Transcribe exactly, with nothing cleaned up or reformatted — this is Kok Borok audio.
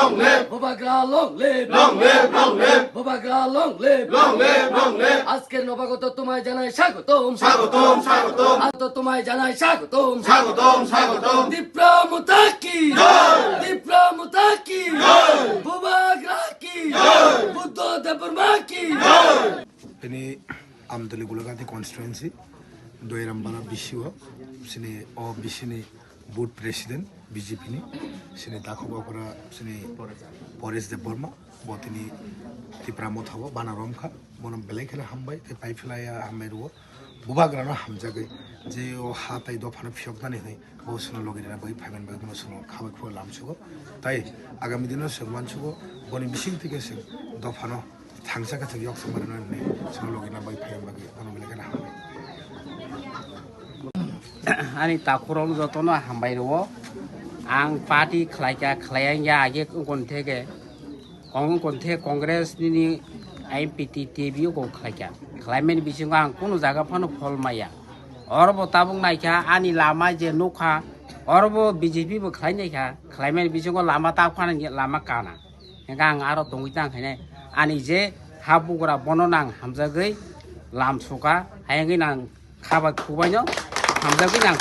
Long live! Bubagra long live! Long live! Long live! Bubagra long live! Long live! Long live! আজকের নবাগত তোমায় জানাই স্বাগতম। স্বাগতম, স্বাগতম। আজ তো তোমায় জানাই স্বাগতম। স্বাগতম, স্বাগতম। তিপ্রা মোতা কি? জয়! তিপ্রা মোতা কি? জয়! বুবাগ্রা কি? জয়! বুদ্ধ দেববর্মা কি? জয়! Tini Amtali Gulagati constituency, Doiram Bara B C O, sini o B C ni board president B J P ni, sini Dakho Bapara, sini Paresh Debbarma, bo tini Tipra Motha o bana romkha, bono belai kheno hambai, tei paiphlaiya hambai rwo, bubagrano hamjagwi, je o ha tai dophano phiyoknani hwnwi, bo chwngno logi rwna bagwi phaiman bagwi bono chwngno khabai khulai lamsugo, tai agami dino chwng mansugo, boni bising twi khe chwng dophano thangsa khe chwng yok chwng manwi hwnwi chwngno logi rwna bagwi phaiman bagwi bono belai kheno hambai. Ani takhurok jotono hambai rwo. Ang party khlaikha, khlaiya wngya age wngkon theke. Kong wngkon the Congress nini M P T T V o kok khlaikha. Khlaimani bisingo ang kunu jaga phano phol maya. Oro bo tabuk naikha ani lama je nukha, oro bo B J P bo khlai naikha. Khlaimani bisingo lama ta phano lama kana. Hingke ang aro tongwi tang khainai. Ani je ha bugra bono nang hamjagwi lam suka, hayangwi nang khabai khubaino hamjagwi nang.